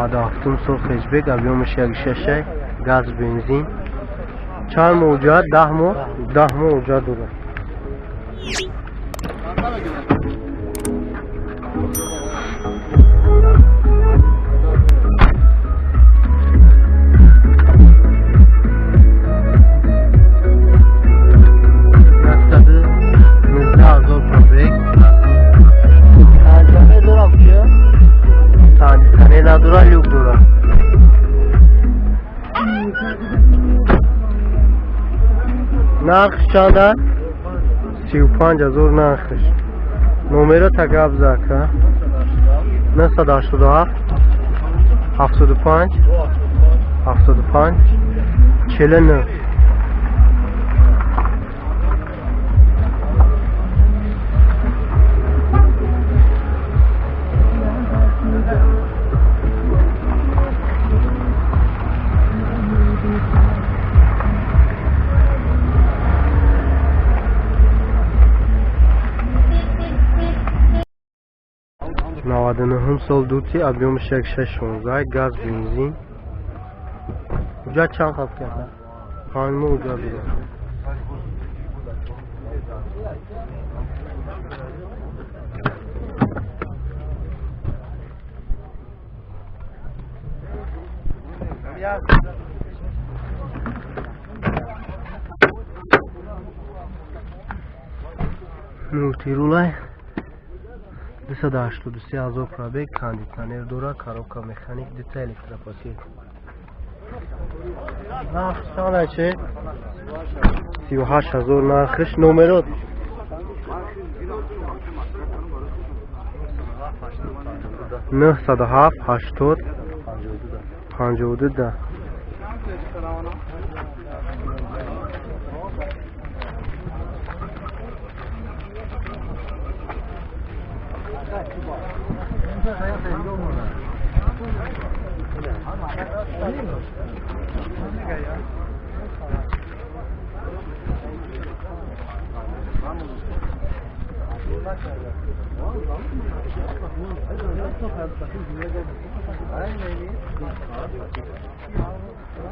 97 сол хэтчбек, объёмаш 1,6, газ, бензин. Чанд моҳ ҳуҷҷат? 10 моҳ? 10 моҳ ҳуҷҷат дорад. Кондиционер дора, люк дора. Нархш чанда? 35 ҳазор нархш. Номеро тагаб зака. 987 75 75 49. 99 сол дути, объёмаш 1,6 16, газ, бензин. Ҳуҷҷат чанд хаб карда? 5 моҳ ҳуҷҷат дорад. Мултирулай 283 ҳазор пробег, кондитсионер дора, коробка механик, дута электропакет. Нарх чанд че? 38 ҳазор нархш. Номерот 907 80 52 10.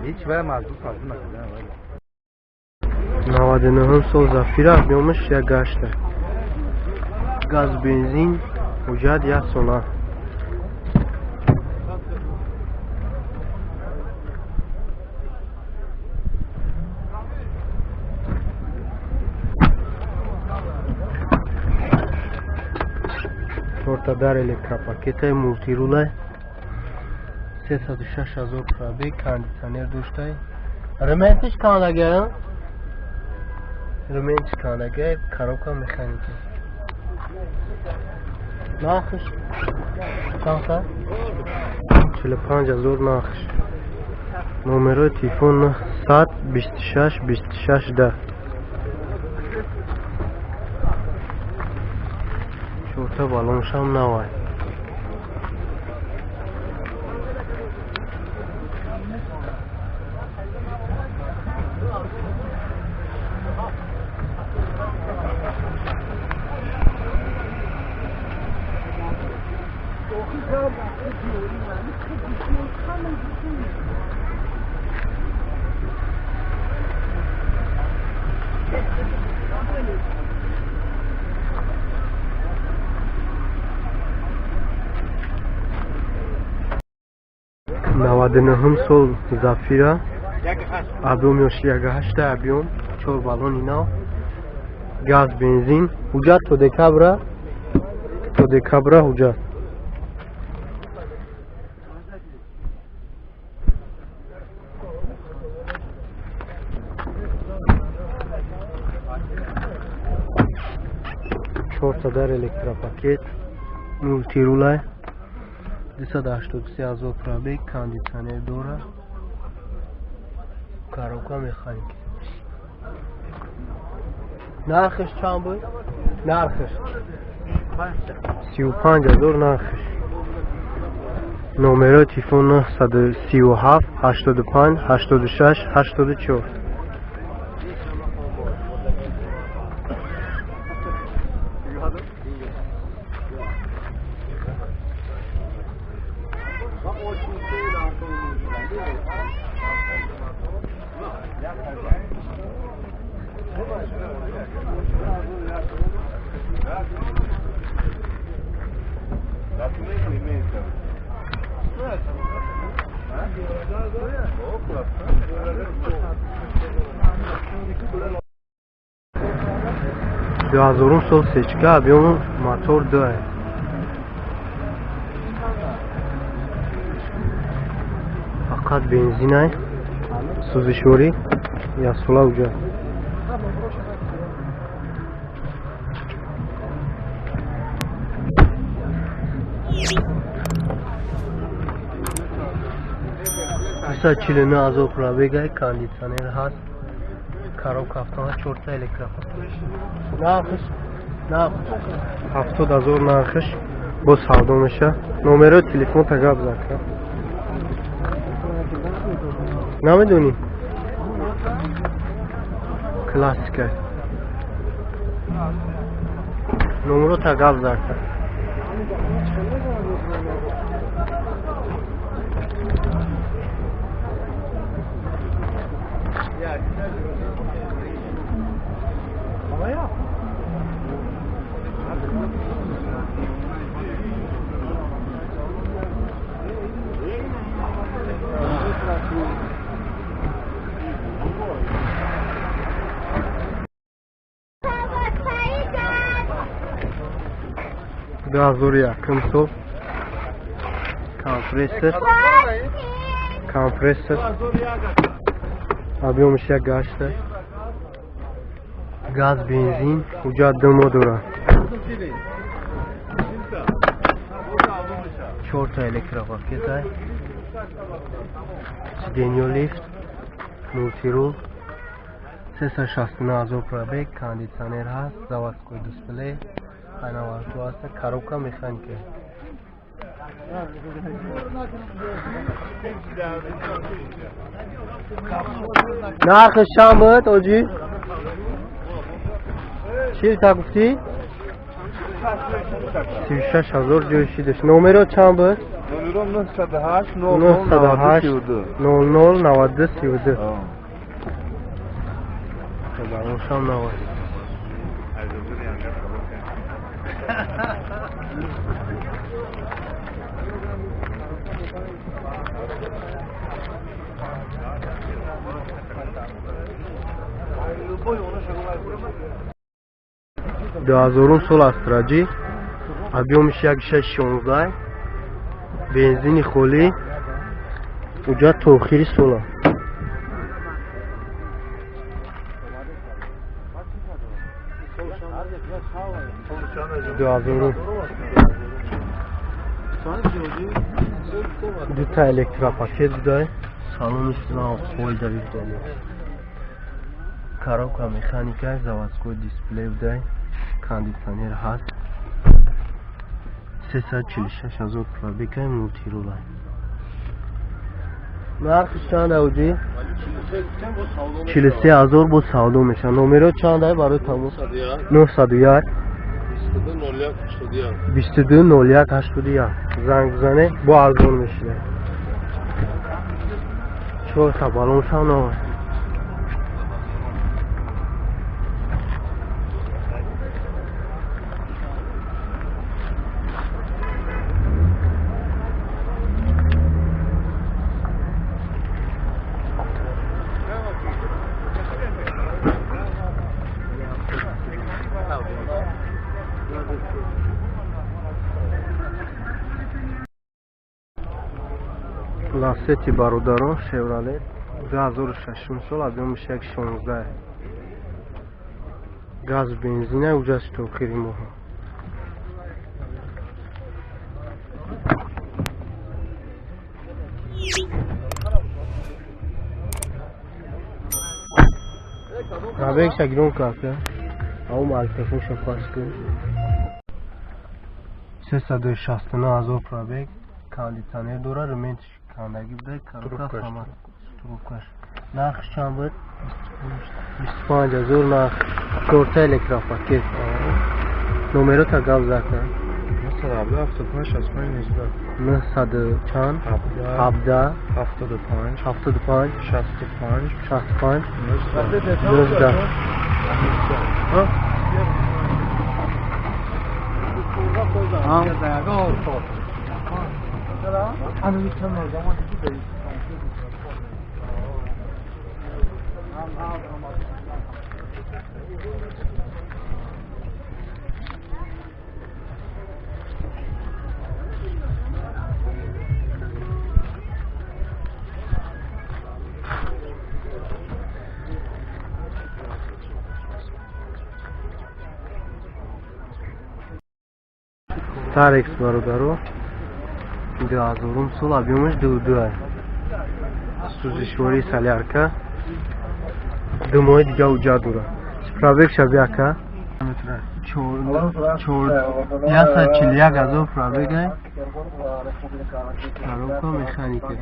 Hiç veremez bu fazla makine. 99 сол Зафира, объёмаш 1,8. Газ, бензин, ҳуҷҷат як сола. Чорта дар электропакетай, мултирулай. 306 ҳазор пробег, кондитсионер доштай. Ремонтиш кандага? Ремонтиш кандага, коробка механика. Нархш чанд? 45 ҳазор нархш. Номерои телефон 926 26 10. Чорта балоншам навай. 99 сол Зафира, объём ёш 1,8, объём, чор баллони нав, газ, бензин, ҳуҷҷат то декабра, то декабра ҳуҷҷат. Чорта дар электропакет, мултирулай, 283 ҳазор пробег, кондитсионер дора, коробка механика. Нархш чанд буд? Нархш 35 ҳазор нархш. Номерои телефон 937 85 86 84. 2000 сол сечка, объёму мотор 2. Фақат бензинай, сӯзишворӣ, яксола уҷа. Дусад чилу нӯҳ ҳазор пробегай, кондитсионер ҳаст, коробка автомат, чорта электропакет. Нархш, нарх 70,000 нархш, боз савдо меша. Номерои телефонта гап зад. Намедонӣ? Классика. Номерота гап зад. 2001 сол компрессор объёмаш як гашта, газ, бензин, уҷа ду дора, чорта электропакетай, сиденьё лифт, мултирул, 369,000 пробег, кондитсионер ҳаст, заводской дисплей, айнаварту ҳаста, коробка механика. Нархиш чанд буд, оҷӣ? Чилта гуфтӣ? 36,000 ҷои шидаш. Номеро чанд буд? Номеро 908 908 00 92 32. Балоншам навад. 2000 сол астраҷӣ, объёмиш як шаш шонздаҳ, бензини холӣ, уҷа то охири сола. 2000 дута электропакет будай, салони нав фойда будай, коробка механика, заводской дисплей будай, кондитсионер ҳаст, 346,000 пробегай, мултирулай. Нархиш чанд ауҷӣ? 43,000 боз савдо мешавад. Номеро чанд ай барои тамос? 901 22 01 81. Занг бизане, бо арзон мешавад. Чорта балоншам навад. Ласети бародарон, Шевролет 2006 сол, объёмиш як шонздаҳ, газ, бензина, уҷаси то охири моҳ. Пробегша гирон кард, ау магнитофонша пас кун. 369,000 пробег, кондитсионер дора, ремонтш кандагӣ будай, коробка автомат, трубкаш. Нархш чанд буд? 25,000 нарх, чорта электропакет. Номерота гап зад. 917 75 65 19. 900 чанд? 17 75 75 65 65 19. 19. Старекс бародаро 2000 сол, объёмаш 2,2. Сӯзишвории солярка. 2 моҳи дига ҳуҷҷат дорад. Пробег шаби ака? 141 000 пробегай. Коробка механика.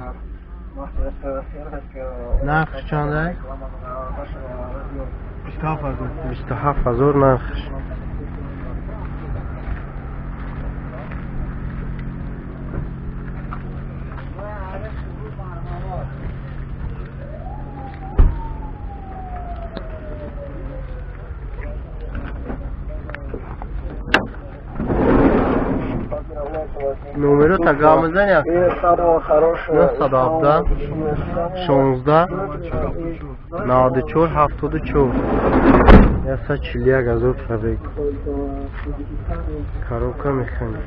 Нархш чандай? 27 000. 27 000 нархш. Номеро та гап мезани? 917 16 94 74. 141 000 пробег. Коробка механик.